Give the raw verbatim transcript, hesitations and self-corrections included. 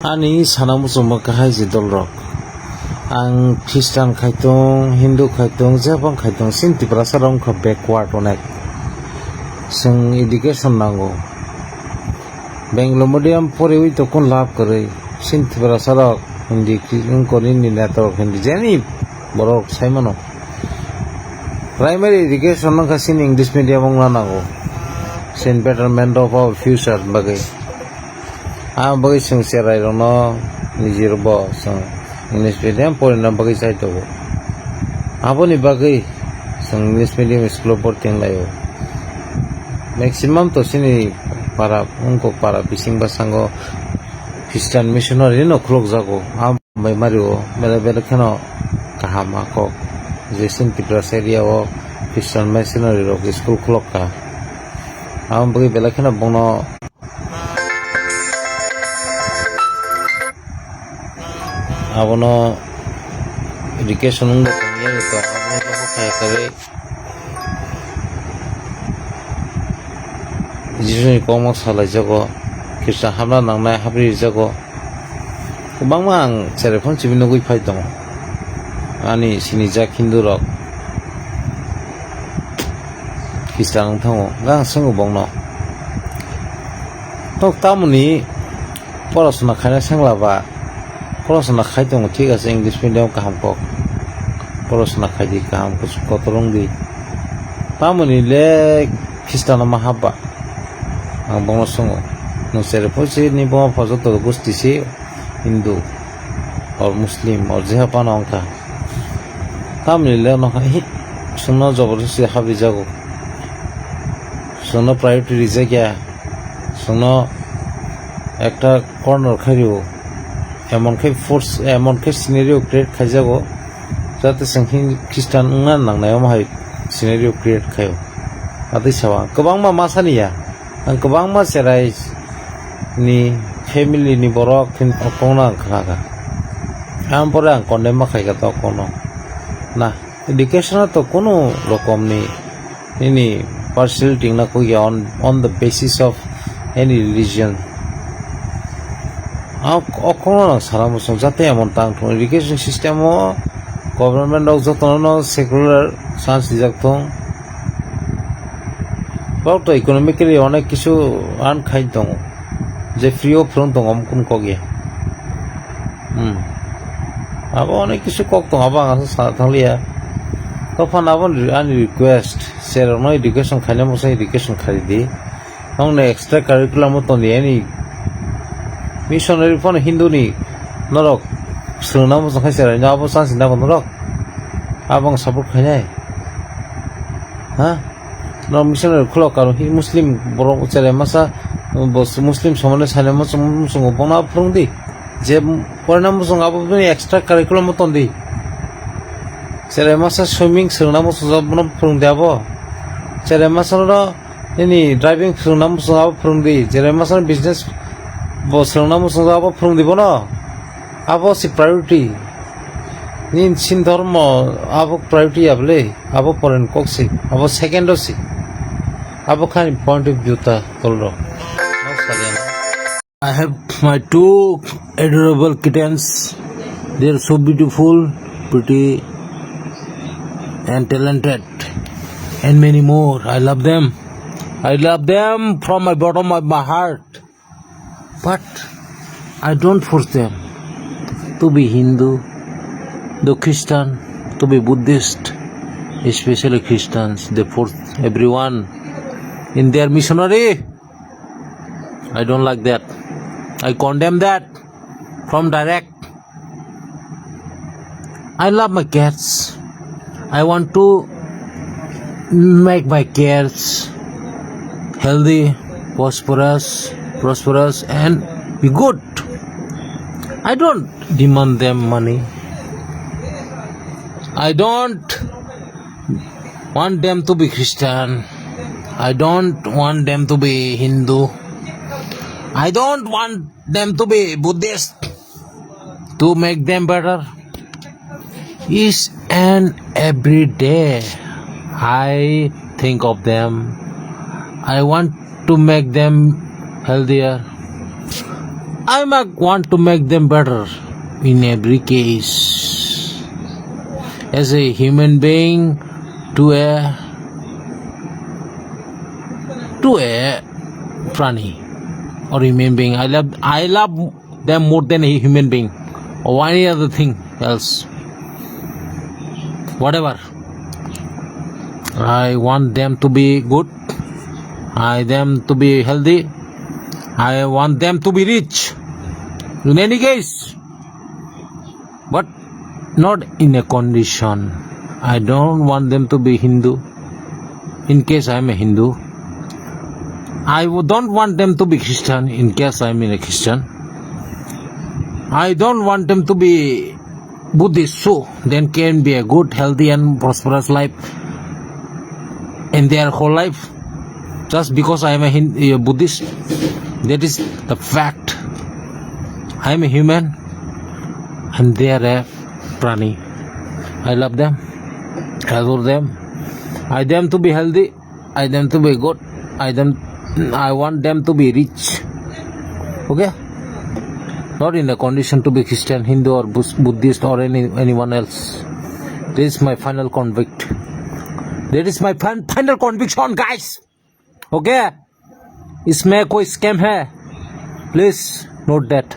Ani sana muchungma kahai je dolrok. Ang Christian khai tong, Hindu khai tong, jebang khai tong, chini Tiprasa rok wngkha backward onek. Chwng education nango. Bengali medium poriwi to kun lab kwrwi. Chini Tiprasa rok Hindi wngkha nini neta rok Hindi jeni borok sai mano. Primary education wngkha chini English medium wngna nango. Chini betterment of our future bagwi. Ang bagwi chwng cherai rokno niji bo chwng English medium porina bagwi chai tongo. Aboni bagwi chwng English medium school o borti wng laio. Maximum to chini para, wngkok para bising bwskango Christian missionary no khuluk jago. Ang bai mario belai belai kheno kaham a kok je chini Tiprasa area o Christian missionary rok school khuluk kha. Ang bagwi belai kheno bono Abono education wngbo tongya to abono jobo kaya kwrwi. Jisuni kokno salaijago, Khristan hapna nangnai hapri rijago. Kwbangma ang cherai phano chibwi nugwi phai tongo. Ani sinijak Hindu rok Khristan wng thango, gang swngo bongno. Tok tamoni porosona khaina sengla ba, porosona khai tongo, thik ase, English medium kaham kok. Porosona khai di, kaham kuchuk kotor wng di. Tamoni le Khristan ma hap ba? Ang bongno swngo. Nwng cherai phano si ni buma pha joto gosti si Hindu or Muslim or jeha phano wng kha. Tamoni le no hai, chwngno jobor si hap rijago. Chwngno priority rijak ya. Chwngno ekta corner khai rio. Emon khe force, emon khe scenario create khaijago, jate chwng hin Christian wngna nangnai omo hai scenario create khaio. Atwi sao ang kwbangma ma sani ya, ang kwbangma cherai ni family ni borok hin okongno ang khna kha. Ang pore ang condemn ma khai kha to okongno. Na, education to kunu rokomni nini partiality wngna kok ya on, on the basis of any religion. A, o kokno no sana muchung jate emon tang thung education system o government rok jotono no secular chance rijak thung. Bok to economically onek kisu earn khai tongo. Je free o phwrwng tongo, omo kunu kok ya. Hmm. Abo onek kisu kok tongo, abo ang asa sana thangliya. Tophano abo ani request, cherokno education khaina muchung education kharidi. Nokni extra curriculum o tongdi ani missionary phano Hindu ni norok swrwngna muchung khai cheraino abo chance nabo norok. Abo ang support khainai. Ha? Norok missionary khulok karo hi Muslim borok cherai masa bo Muslim somone sainai muchung muchungo bono abo phwrwngdi. Je porina muchung abo bini extra curriculum o tongdi. Cherai masa swimming swrwngna muchungjak bono phwrwngdi abo. Cherai masa no nini driving swrwngna muchungjak abo phwrwngdi. Cherai masa no business bo swrwngna muchungjak abo phwrwngdi bono. Abo si priority. Nini sin dhormo abo priority ya bwle. Abo poren kok si. Abo second o si. Abo khani point of view ta tolro. Nok salian. I have my two adorable kittens. They are so beautiful, pretty, and talented, and many more. I love them. I love them from my bottom of my heart. But I don't force them to be Hindu, to Christian, to be Buddhist, especially Christians. They force everyone in their missionary. I don't like that. I condemn that from direct. I love my kids. I want to make my kids healthy, prosperous, prosperous and be good. I don't demand them money. I don't want them to be Christian. I don't want them to be Hindu. I don't want them to be Buddhist. To make them better. Each and every day I think of them. I want to make them healthier. I might want to make them better in every case. As a human being to a to a prani or human being, I love I love them more than a human being or any other thing else. Whatever. I want them to be good. I them to be healthy. I want them to be rich. In any case, but not in a condition. I don't want them to be Hindu in case I am a Hindu. I w- don't want them to be Christian in case I am a Christian. I don't want them to be Buddhist, so then can be a good, healthy, and prosperous life in their whole life. Just because I am a, Hin- a Buddhist, that is the fact. I am a human, and they are a prani. I love them, I adore them. I them to be healthy. I them to be good. I them. I want them to be rich. Okay. Not in a condition to be Christian, Hindu, or Bus- Buddhist, or any anyone else. This is my final convict. That is my fin- final conviction, guys. Okay. इसमें कोई स्कैम है? Please note that.